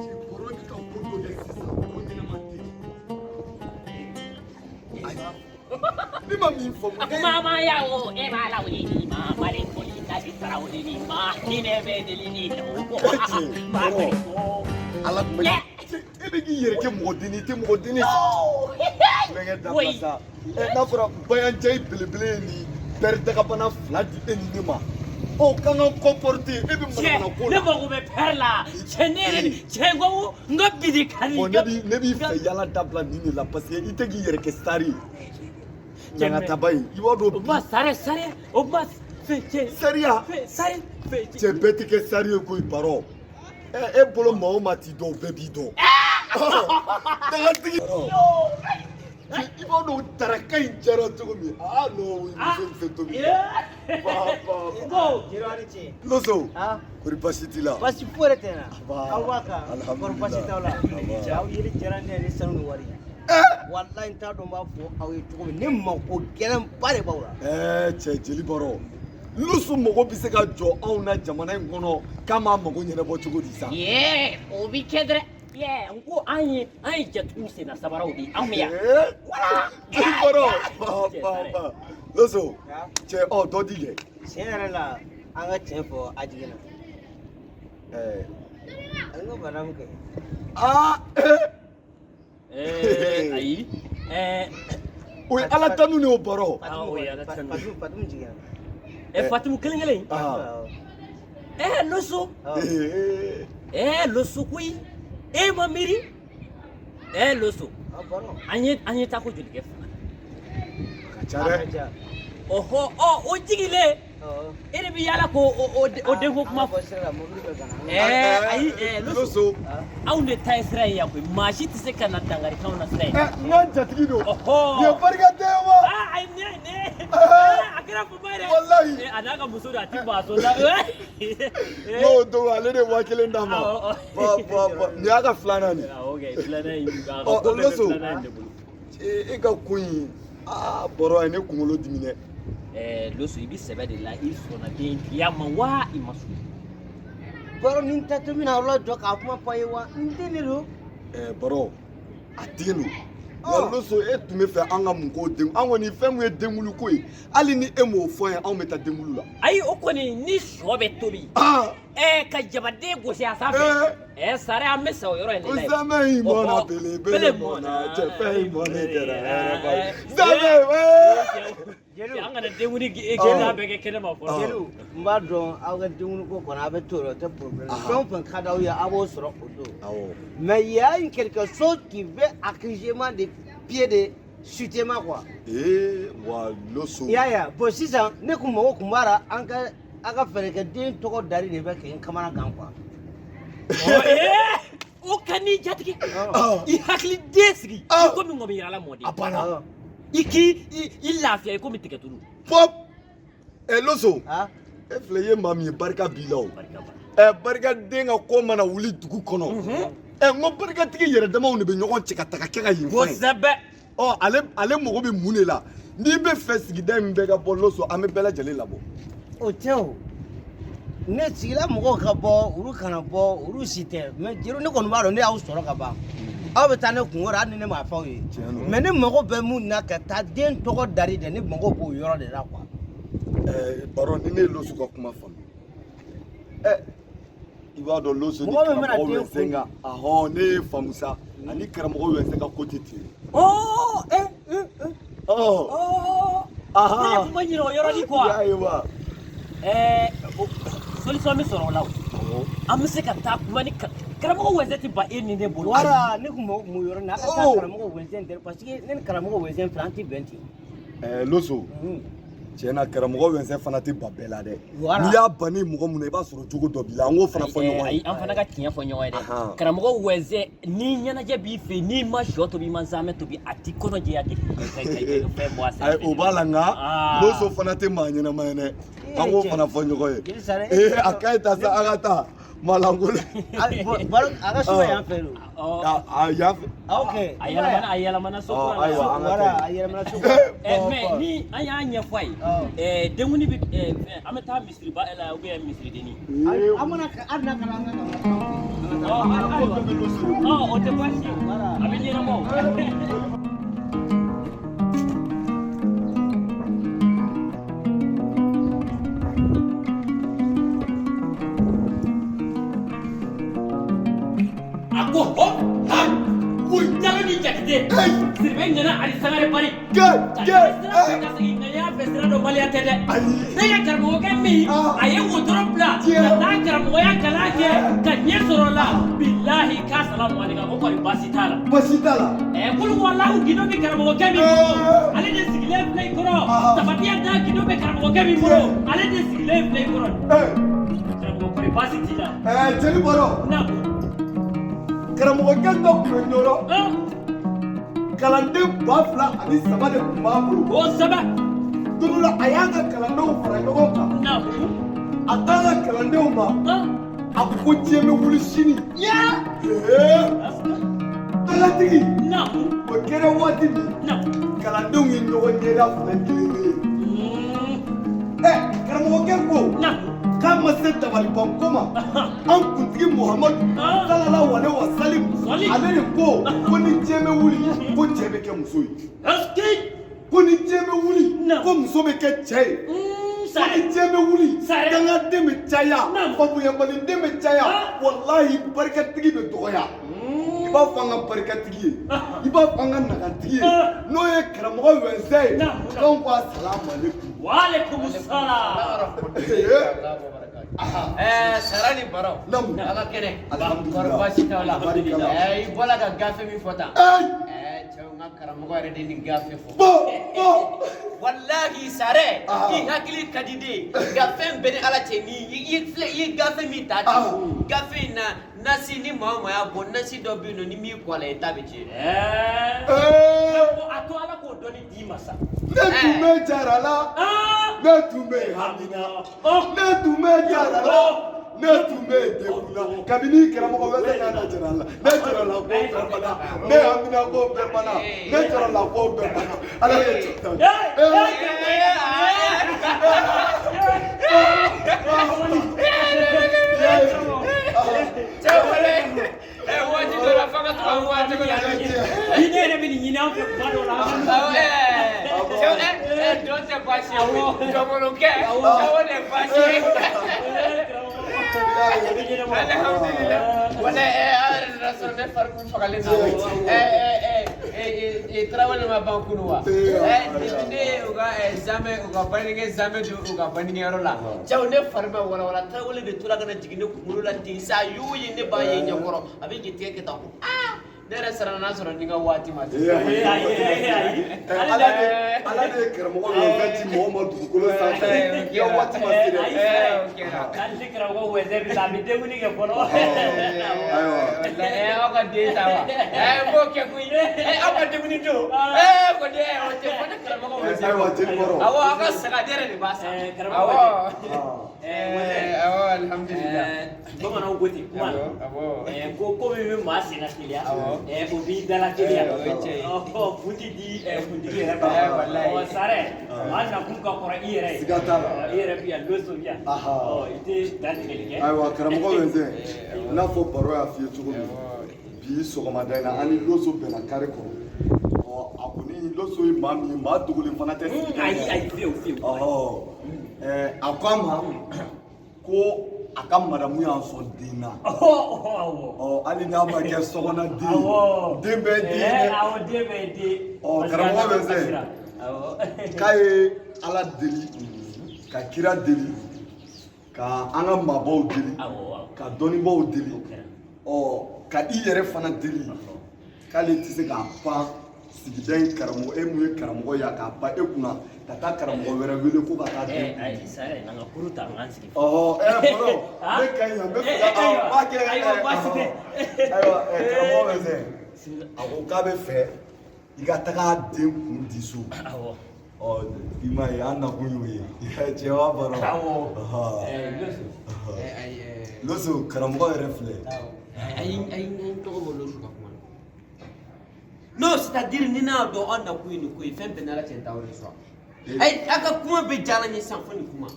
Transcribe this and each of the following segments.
Cɛ, bɔrɔ bɛ ka ko dɔ kɛ sisan, ko ɲɛnama tɛ. Ayi, ne ma min faamu. A ko mama ya o e b'a la o ni ni ma mali koli ka di sara o ni ni ma hinɛ bɛ deli ni o ko Cɛ, ma bɔrɔ. Ko Ala tun bɛ cɛ, e bɛ k'i yɛrɛ kɛ mɔgɔ denni, i tɛ mɔgɔ denni. Tulonkɛ dabila sa. Ɛ, n'a fɔra bayanjɛ belebele ye nin pɛri dagabana fila di e ni ne ma, ɔ, k'an ka comporter, e bɛ manamana ko Ne la. mago bɛ pɛrɛ la, cɛ, ne yɛrɛ ni cɛ, n ko n ka bidi ka di. Bon, ne b'i fɛ yala dabila nin de la, parce que i tɛ k'i yɛrɛ kɛ star ye. Ɲangataba in, i b'a dɔn. O kuma sare sare, o kuma fɛ cɛ. Sariya. Fɛ sare fɛ. Cɛ, bɛɛ tɛ kɛ star ye koyi, baro. Ɛ, e bolo, maa o maa t'i dɔn, o bɛɛ b'i dɔn. Dagatigi, cɛ, i b'a dɔn daraka in diyara cogo min. Ah non, muso in fɛ tobi. Ba ba ba. Ko Jeliw, a ni ce. Loso. Ah. Kori baasi t'i la? Baasi foyi yɛrɛ tɛ n na. Aba. Aw b'a kan. Kɔri baasi t'aw la? Alhamdulillah. Cɛ, aw yeli diyara ne ye ni sanu ni wari ye. Walayi, n t'a dɔn n b'a fɔ aw ye cogo min, ne mako gɛlɛnba de b'aw la. Ɛɛ, cɛ, jeli baro, Loso mago bɛ se ka jɔ anw na jamana in kɔnɔ k'an m'a mago ɲɛnabɔ cogo di sa? Yee, o bi kɛ dɛrɛ. Yee, n ko an ye jatigiw senna sabaraw de ye, anw bɛ yan. Ee, jeli baro, ba ba ba, Loso. Cɛ, ɔ, dɔ di kɛ. Tiɲɛ yɛrɛ la, an ka tiɲɛ fɔ, a jiginna. Ɛɛ. An ka madame kɛ. Aa, ee. Ɛɛ, ayi, ɛɛ. O ye Ala tanu de ye, o baro. Ah, o ye Ala tanu. Fatimu, Fatimu jiginna. Ɛ, Fatimu kelen kelen. Ah. Ɛɛ, Loso. Ee. Ɛɛ, Loso koyi, e ma miiri. Ɛɛ, Loso. Ah, baro. An ye taa ko joli kɛ fanga? A ka ca dɛ. Ɔhɔ, ɔ, o jigilen, e de bɛ yaala k'o o denko kuma An ka fɔ. bɔ sira la, mobili bɛ ka na. Ɛɛ, ayi, ɛɛ, Loso. Loso. Anw de ta ye sira ye yan koyi, maa si tɛ se ka na dankari k'anw na sira ye. Ɛ, n ka jatigi don. Ɔhɔ. Nin ye barika den ye wa? Aa, ayi, ne a kɛra fama ye dɛ. Walayi. A n'a ka muso don, a ti bɔ a so la. N'o don, ale de ye 1000 d'a ma. Awɔ. Ba ba ba, nin y'a ka filanan de. Awɔ kɛ, filanan in, a ka Ɔ, ko bɛɛ bɛ Loso. filanan in de bolo. E ka ko in, aa, baro, a ye ne kunkolo dimi dɛ. Ɛɛ, Loso, i bɛ sɛbɛ de la, i sɔnna den tigiya ma wa i ma sɔn? Baro, ni n tatɔ bɛna aw lajɔ k'a kuma fɔ a ye wa, n den de don. Ɛɛ, baro, a den don. Nka Loso, e tun bɛ fɛ an ka mun k'o den? An kɔni, fɛn mun ye denkuli ko ye, hali ni e m'o fɔ an ye, anw bɛ taa denkuli la. Ayi, o kɔni, ni sɔ bɛ tobi, aa ɛɛ, ka jabaden gosi a sanfɛ, Ɛɛ. ɛɛ, sare, an bɛ sa o yɔrɔ in de Ko la yen. zamɛ in mɔna Ɔhɔ. belebele mɔna, cɛ, fɛn in mɔni kɛra hɛrɛ ba ye. Ɛɛ. Zamɛ, ɛɛ. Jeliw. An kana denkuli gɛlɛya bɛɛ kɛ kɛnɛ ma fɔlɔ. Jeliw, n b'a dɔn aw ka denkuli ko kɔni, a bɛ t'o la, o tɛ problème. Fɛn o fɛn ka d'aw ye, a b'o sɔrɔ o don. Mais il y a une quelque chose qui veut accueillir des pieds de soutènement quoi. Ee wa, Loso. I y'a ye wa? Bon, sisan ne kun mago kun b'a la, an ka aw ka fɛɛrɛ kɛ, den tɔgɔ dari de bɛ kɛ n kamana gan quoi. Ɔ, ee, o ka n'i jatigɛ. I hakili den sigi i komi ŋɔmi yirala mɔden. A banna. I k'i i lafiya i komi tigɛtulu. Pop, ɛ, Loso. Ah. E filɛ, i ye maa min ye, barika b'i la o. Barika b'a. Ɛ, barika den ka ko mana wuli dugu kɔnɔ, ɛ, n ko barikatigi yɛrɛ damaw de bɛ ɲɔgɔn cɛ ka taga kɛ ka yen fɔ ye. Kosɛbɛ. Ɔ, ale mago bɛ mun de la? N'i bɛ fɛ sigida in bɛɛ ka bɔ, Loso, an bɛ bɛɛ lajɛlen labɔ. O tɛ o, ne sigila mɔgɔw ka bɔ, olu kana bɔ, olu si tɛ. Mais jeliw, ne kɔni b'a dɔn ne y'aw sɔrɔ ka ban, aw bɛ taa ne kun kɔrɔ, hali ni ne m'a fɔ aw ye. Tiɲɛ don. Mais ne mago bɛ mun na, ka taa den tɔgɔ dari dɛ, ne mago b'o yɔrɔ de la quoi. Ɛɛ, baro, ni ne ye Loso ka kuma faamu, ɛ, i b'a dɔn Loso ni Mɔgɔ min bɛna karamɔgɔ den Wɛnsɛn ka, ahɔn, ne ye faamu sa, ani karamɔgɔ Wɛnsɛn ka ko tɛ ten. Ɔ, ɛ ɛ ɛ. Ɔ. Ɔ, ne ye kuma ɲinɛ o yɔrɔnin kɔ. I y'a ye wa? Ɛɛ, solution bɛ sɔrɔ o la, o an bɛ se ka taa kuma ni karamɔgɔ Wɛnsɛn tɛ ban e ni ne bolo. Wala, ne kun mago kun b'o yɔrɔ in na, a ka taa Oh. karamɔgɔ Wɛnsɛn tɛ, parce que ne ni karamɔgɔ Wɛnsɛn filɛ, an tɛ bɛn ten. Ɛɛ, Loso, tiɲɛ na, karamɔgɔ Wɛnsɛn fana tɛ ban bɛɛ la dɛ. Voilà. N'i y'a ban ni mɔgɔ mun na, i b'a sɔrɔ jogo dɔ b'i la, an k'o fana fɔ ɲɔgɔn Ayi, ye. an fana ka tiɲɛ fɔ ɲɔgɔn ye dɛ. Karamɔgɔ Wɛnsɛn, ni ɲɛnajɛ b'i fɛ, n'i ma sɔ tobi, i ma zamɛ tobi, a t'i kɔnɔ jɛya k'i fɛn bɔ a sira Ayi, fɛ. o b'a la, nka Ah. Loso fana tɛ maa ɲɛnama ye dɛ, an k'o fana fɔ ɲɔgɔn ye. Jeli Sare, Ee, a ka ɲi ta sa, an ka taa. Malangolo. Baro a ka so bɛ yan fɛ don. Ɔ, A yan fɛ. Ok. a yɛlɛmana, a yɛlɛmana so kura la. Ayiwa, an ka Voilà, taa a yɛlɛmana so. Ɛ, mais ni an y'a ɲɛfɔ a ye, Ɔ. ɛ, denkundi bɛ, ɛ, fɛn, an bɛ taa misiriba la ou bien misiridenni? An mana hali n'a kɛra an ka Ɔ, ayiwa. Ɔ, o tɛ baasi ye, a bɛ ɲɛnabɔ o. A ko hɔ ha, Jalo ni Jakite, Siribe ɲɛna ani Sangare Bari. Gɛ Ka gɛ. sira fɛ ka segin ŋaniya fɛ, sira dɔ baliya tɛ dɛ. Ayi. Ne ka karamɔgɔkɛ min, a ye wotoro bila ka taa karamɔgɔya kalan kɛ ka ɲɛ sɔrɔ la, bilahi k'a salamu aleykum, ko kɔni baasi t'a la. Baasi t'a la. Ɛ, kulu walahu, gindo bɛ karamɔgɔkɛ min bolo, ale de sigilen filɛ i kɔrɔ. Sabatiya da gindo bɛ karamɔgɔkɛ min bolo, ale de sigilen filɛ i kɔrɔ. Karamɔgɔ, kɔni baasi t'i la? Jeli bɔrɔ. Naamu. Karamɔgɔkɛ dɔ tun bɛ Ɲɔrɔ. Kalanden 2003 de tun b'a bolo. Kosɛbɛ. Don dɔ la, a y'a ka kalandenw fara ɲɔgɔn kan. A k'a ka kalandenw ma, a ko ko diɲɛ bɛ wuli sini. Ee, tagatigi. O kɛra waati min, kalandenw ye ɲɔgɔn ɲɛda filɛ kelen ye. Ɛ, karamɔgɔkɛ ko k'a ma se dabalibanko ma, an kuntigi Muhamadu sallallahu alaihi wa salim, ale de ko ko ni diɲɛ bɛ wuli, ko cɛ bɛ kɛ muso ye, ko ni diɲɛ bɛ wuli, ko muso bɛ kɛ cɛ ye, ko ni diɲɛ bɛ wuli, dangaden bɛ caya, faamuyabalinden bɛ caya, walahi barikatigi bɛ dɔgɔya. I b'a fɔ an ka barikatigi ye, i b'a fɔ an ka nagantigi ye, n'o ye karamɔgɔ Wɛnsɛ ye, k'anw ko asalamu aleykum. Waaleykum salam. Sara ni baro. Naamu. Ala kɛnɛ. Alhamdulillah. Kɔri baasi t'aw la? Barikala. I bɔla ka gafe min fɔ tan. Ee. Cɛw, n ka karamɔgɔ yɛrɛ de nin gafe fɔ. Bɔ bɔ. Walahi Sare, Ah. i hakili ka di de. Nka fɛn bɛɛ ni Ala cɛ, ni i filɛ, i ye gafe min ta Ah. ten. Gafe in na, nasi ni maa o maa y'a bɔ, nasi dɔ bɛ yen nɔ, ni m'i kɔ a la, i ta bɛ tiɲɛ. Ee. A to Ala k'o dɔnni d'i ma sa. Ne tun bɛ jara la, ne tun bɛ hamina, ne tun bɛ jara la, ne tun bɛ degun na. Kabini karamɔgɔ Wɛsɛ ka na jara la, ne jara la ko bɛɛ banna, ne hamina ko bɛɛ banna, ne jara la ko bɛɛ banna. Ala ye cɛ ta. Cɛw wele, waati dɔ la, f'an ka to ka waati dɔ la. Ni ne yɛrɛ bɛ nin ɲini an fɛ kuma dɔw la. Awɔ, cɛw, dɔn tɛ baasi ye koyi, dɔnkolonkɛ, cɛw, o de ye baasi ye. Alhamdulillah. Wala aw yɛrɛ nana sɔrɔ ne fari kun fagalen don. Tarawele ma ban kunu wa? Depuis ne ye u ka zamɛ, u ka baninkɛ zamɛ don u ka baninkɛyɔrɔ la. Cɛw, ne fari bɛ walawala, Tarawele de tora ka na jigin ne kunkolo la ten sa, y'o ye ne b'a ye ɲɛkɔrɔ, a bɛ k'i tigɛ kɛ tan ko aa, ne yɛrɛ siranna n'a sɔrɔ ni n ka waati ma se. Ala de ye karamɔgɔ Wɛsɛ ci mɔgɔ ma dugukolo sanfɛ. I ka waati ma se dɛ. Ayi, hali ni karamɔgɔ Wɛsɛ bɛ taa, a bɛ denkundi kɛ fɔlɔ. Ayiwa. Wallahi, aw ka den ta wa? N b'o kɛ koyi. Aw ka denkundi don. Ko den, o tɛ fɔ ne karamɔgɔ Wɛsɛ. Ayiwa, jeli kɔrɔ. Awɔ, aw ka saga den yɛrɛ de b'a san. Karamɔgɔ. Awɔ. Wɛsɛ. Awɔ, alhamdulillah. Bamananw ko ten kuma la. Awɔ. Ko ko min bɛ maa senna teliya, Awɔ. O b'i dala teliya. O ye tiɲɛ ye. Ɔ, kun ti di kuntigi yɛrɛ ma. Walahi. Ɔ, Sare, maa nakun ka kɔrɔ i yɛrɛ ye. Siga t'a la. Ɔ, i yɛrɛ bi yan, loso bi yan. Aha. Ɔ, i tɛ dantigɛli kɛ. Ayiwa, karamɔgɔ Wɛnsɛ, i n'a fɔ baro y'a f'i ye cogo min, bi sɔgɔmada in na, an ni loso bɛnna kare kɔrɔ. Ɔ, a kɔni loso ye maa min ye, maa dogolen fana tɛ sigida in Ayi, na. ayi, fiyewu, fiyewu. Ɔhɔ, a ko a ma ko a ka madamu y'an sɔn den na. Awɔ. Ɔ, hali n'a ma kɛ sokɔnɔ den Awɔ. ye, den bɛɛ ye den ye dɛ. Awɔ, den bɛɛ ye den. Ɔ, Parce que karamɔgɔ a Wɛsɛ. kasira. Awɔ. K'a ye Ala deli, ka kira deli, ka an ka maabaw deli, Awɔ, awɔ. ka dɔnnibaaw deli, O kɛra. ɔ, ka i yɛrɛ fana deli, k'ale tɛ se k'a pan sigida in karamɔgɔ, e mun ye karamɔgɔ ye, a k'a pan e kunna ka taa karamɔgɔ wɛrɛ wele ko ka taa den kun Ayi, di. Sare, an ka kuru ta, an k'an sigi. Ɔhɔ, baro, ne ka ɲi yan, n bɛ fɛ ka Ayiwa, n b'a kɛ. Ayiwa, baasi tɛ. Ayiwa, karamɔgɔ Wɛsɛ, a ko k'a bɛ fɛ i ka taga den kun di so. Awɔ. Ɔ i m'a ye an nakun y'o ye cɛ b'a baro. Awɔ. Loso. Ayi. Loso karamɔgɔ yɛrɛ filɛ. Ayi ayi, n tɔgɔ bɔ Loso ka kuma na. Non, c'est-à-dire ni n'a dɔn aw nakun ye nin ko ye, fɛn bɛɛ n'Ala cɛ, n t'aw reçoit. Ayi, aw ka kuma bɛɛ diyara n ye sisan fo nin kuma.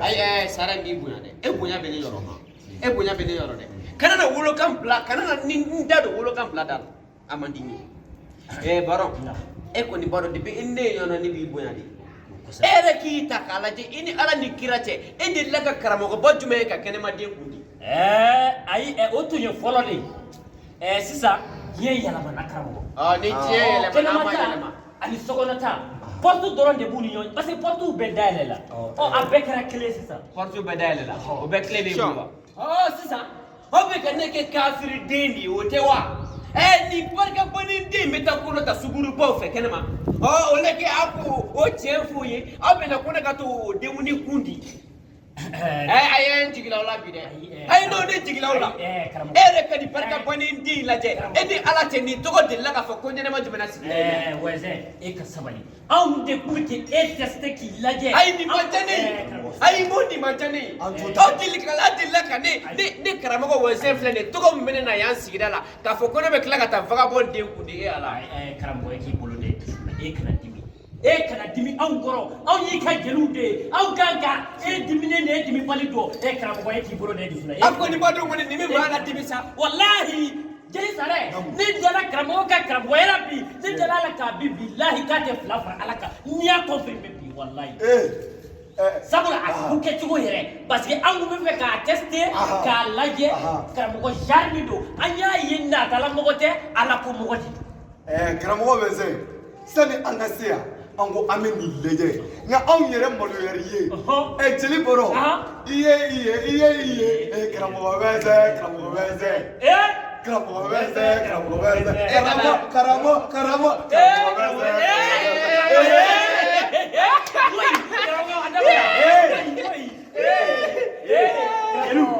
Ayi, Sara n b'i bonya dɛ. E bonya bɛ ne yɔrɔ ma. E bonya bɛ ne yɔrɔ dɛ. Kana na wolokan bila, kana na ni n da don wolokan bila da la. A man di n ye. Baron, e kɔni b'a dɔn depuis i ni ne ye ɲɔgɔn na, ne b'i bonya de. E yɛrɛ k'i ta k'a lajɛ, i ni Ala ni kira cɛ, e delila ka karamɔgɔba jumɛn ye ka kɛnɛmaden kun di? Ayi, o tun ye fɔlɔ de ye. Sisan diɲɛ yɛlɛmana karamɔgɔ. Ɔ, ni diɲɛ yɛlɛmana, an ma Kɛnɛma ta yɛlɛma. ani sokɔnɔ ta, porte dɔrɔn de b'u ni ɲɔgɔn, parce que porte bɛɛ dayɛlɛ la. Ɔ, a bɛɛ kɛra kelen sisan. Porte bɛɛ dayɛlɛ la, o bɛɛ clé b'e bolo wa? Ɔ, sisan aw bɛ ka ne kɛ kafiri den de ye, o tɛ wa? Nin barika bannen den bɛ taa kolo ta sugurubaw fɛ kɛnɛma. Ɔ, o la kɛ aw ko o tiɲɛ f'u ye, aw bɛna ko ne ka to o denkundi kun di. Ayi, n jigila aw la bi dɛ. Ayi, n'o ne jigila aw la. Karamɔgɔ. E yɛrɛ ka nin barika bannen den in lajɛ, e ni Ala cɛ, nin tɔgɔ delila k'a fɔ ko ɲɛnɛma jumɛn na sigida in na? Wɛzɛn, e ka sabali. Anw de kun bɛ k'e tester k'i lajɛ. Ayi, nin man ca ne ye. Karamɔgɔ. Ayi, n ko nin man ca ne ye. An t'o ta. Aw deli ka, aw delila ka ne karamɔgɔ Wɛzɛn filɛ nin ye, tɔgɔ min bɛ ne na yan sigida la, k'a fɔ ko ne bɛ tila ka taa vagabond den kun di e Ala. Karamɔgɔ, e k'i bolo da i dusu la, e kana dimi. E kana dimi anw kɔrɔ. Anw y'i ka jeliw de ye. Anw kan ka e diminen de, e dimibali dɔn. Karamɔgɔ, e k'i bolo da i dusu la. Aw kɔni b'a dɔn kɔni nin bɛ maa la dimi sa. Walahi, jeli Sare, ne dala karamɔgɔ ka karamɔgɔya la bi, ne dala la k'a bi bilahi k'a tɛ fila fara Ala kan. N'i y'a confirmer bi, walahi. Sabula a ko kɛcogo yɛrɛ, parce que an kun bɛ fɛ k'a tester k'a lajɛ karamɔgɔ genre min don, an y'a ye natala mɔgɔ tɛ, Ala ko mɔgɔ de don. Karamɔgɔ bɛ se sani an ka se yan, an ko an bɛ nin lajɛ, nka anw yɛrɛ maloyari ye. Jeli bɔrɔ, i ye i ye i ye i ye, karamɔgɔ bɛ se, karamɔgɔ bɛ se, karamɔgɔ bɛ se, karamɔgɔ bɛ se, karamɔgɔ karamɔgɔ karamɔgɔ karamɔgɔ bɛ se. Karamɔgɔ, a dabila. Jeliw.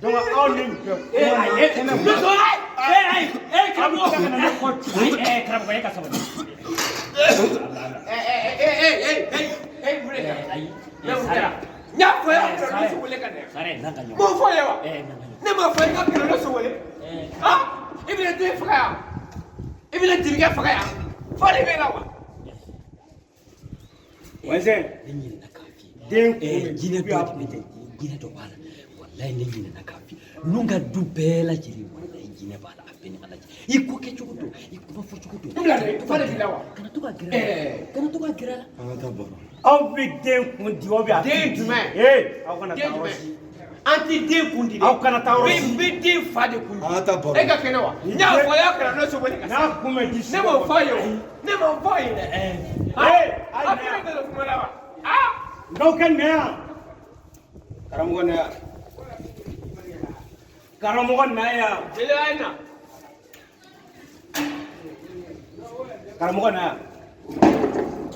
Donc aw ni nin bɛɛ kuma na kɛnɛ ma. Karamɔgɔ, karamɔgɔ, e ka sabali. Mun de kɛra? Ayi. Ne mun kɛra? N y'a fɔ ye, ka Loso wele ka na yan. Sare, n'an ka ɲɔgɔn. M'o fɔ ye wa? N'an ka ɲɔgɔn. Ne m'a fɔ i ka kɛlɛ Loso wele. Ah, i bɛna den faga yan. I bɛna jelikɛ faga yan. Fa de b'e la wa? Wɛzɛn. Ne ɲinɛna k'a f'i ye. Den kun bɛ Jinɛ dɔ de bɛ jinɛ dɔ b'a la. Walayi, ne ɲinɛna k'a f'i ye. Ninnu ka du bɛɛ lajɛlen, walayi, jinɛ b'a la, a bɛɛ ni Ala cɛ. I ko kɛcogo don, i kuma fɔcogo don. N bila dɛ, fa de b'i la wa? Kana to ka gɛrɛ a la. Kana to ka gɛrɛ a la. An ka taa baro. Aw bɛ den kun di aw bɛ a Den jumɛn? Ee, aw kana Den taa yɔrɔ jumɛn? si. An tɛ den kun di dɛ. Aw kana taa yɔrɔ si. N bɛ den fa de kun di. An ka taa baro. E ka kɛnɛ wa? N y'a fɔ a y'a kana Loso wele ka N'a se. kun bɛ di. Ne m'o fɔ a ye o. Ne m'o fɔ a ye dɛ. Ee, A kɛnɛ tɛ don kuma la wa? Ah! N'aw kɛ nɛ yan. Karamɔgɔ nɛ yan. Karamɔgɔ na yan. Jeli, a ye na. Karamɔgɔ na yan.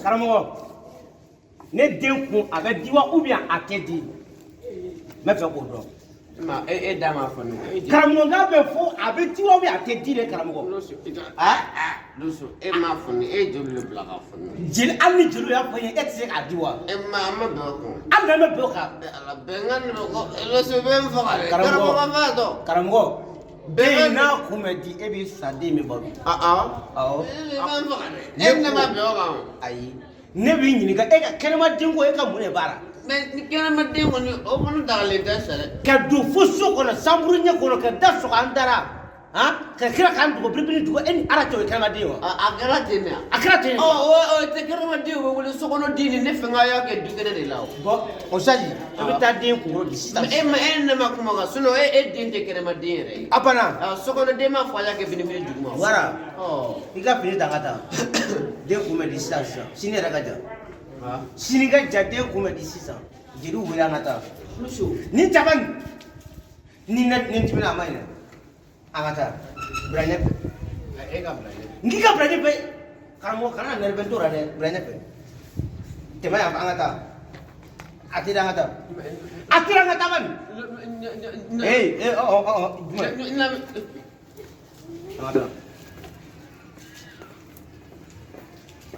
Karamɔgɔ, ne den kun a bɛ di wa ou bien a tɛ di? N bɛ fɛ k'o dɔn. Ma e e da m'a fɔ ne ye. Karamɔgɔ n'a bɛ fɔ a bɛ di wa ou bien a tɛ di de, karamɔgɔ? Loso, i ka Ah? Loso, e m'a fɔ ne, e ye joli de bila k'a fɔ ne. Jeli, hali ni jeliw y'a fɔ n ye, e tɛ se k'a di wa? E ma an ma bɛn o kun. Hali n'an bɛ bɛn o kan. E Ala, bɛnkan de bɛ ko Loso bɛ n faga dɛ. Karamɔgɔ. Karamɔgɔ fa tɔ. Karamɔgɔ, den n'a kun bɛ di, e b'i sa, den bɛ balo. Ah ah. Awɔ. E bɛ n faga dɛ. E ne ma bɛn o kan o. Ayi, ne b'i ɲininka, e ka kɛnɛma den ko, e ka mun de b'a la? Mais ni kɛnɛma den kɔni, o fana dagalen tɛ sɛ dɛ. Ka don fo so kɔnɔ, sanburu ɲɛ kɔnɔ, ka da sɔgɔ an dara han, ka kila k'an dogo biribiri dogo, e ni Ala cɛ, o ye kɛnɛma den ye wa? A kɛra ten de wa? A kɛra ten. Ɔ, o tɛ kɛnɛma den, o bɛ wele sokɔnɔ den de, ne fɛn ka y'a kɛ du kɛnɛ de la o. Bon, o saji, i bɛ taa den kunkolo di sisan. E ma e ne ma kuma kan, sinon e den tɛ kɛnɛma den yɛrɛ ye. A banna. Sokɔnɔ den ma fɔ a y'a kɛ fini duguma. Wara. Ɔ. I ka fini ta ka taa, den kun bɛ di sisan sisan, sini yɛrɛ ka jan. Sini ka jan, den kun bɛ di sisan. Jeliw wele, an ka taa. Muso. Nin jaba nin ni ne ni dimina, a ma ɲi dɛ. An ka taa bila ɲɛfɛ. E ka bila ɲɛ. N k'i ka bila ɲɛfɛ, karamɔgɔ, kana na nɛrɛ t'o la dɛ. Bila ɲɛfɛ, tɛmɛ yan, an ka taa. A tɛ an ka taa, a tɛ an ka taa bani. Ee ee, ɔ ɔ ɔ, jumɛn? An ka taa.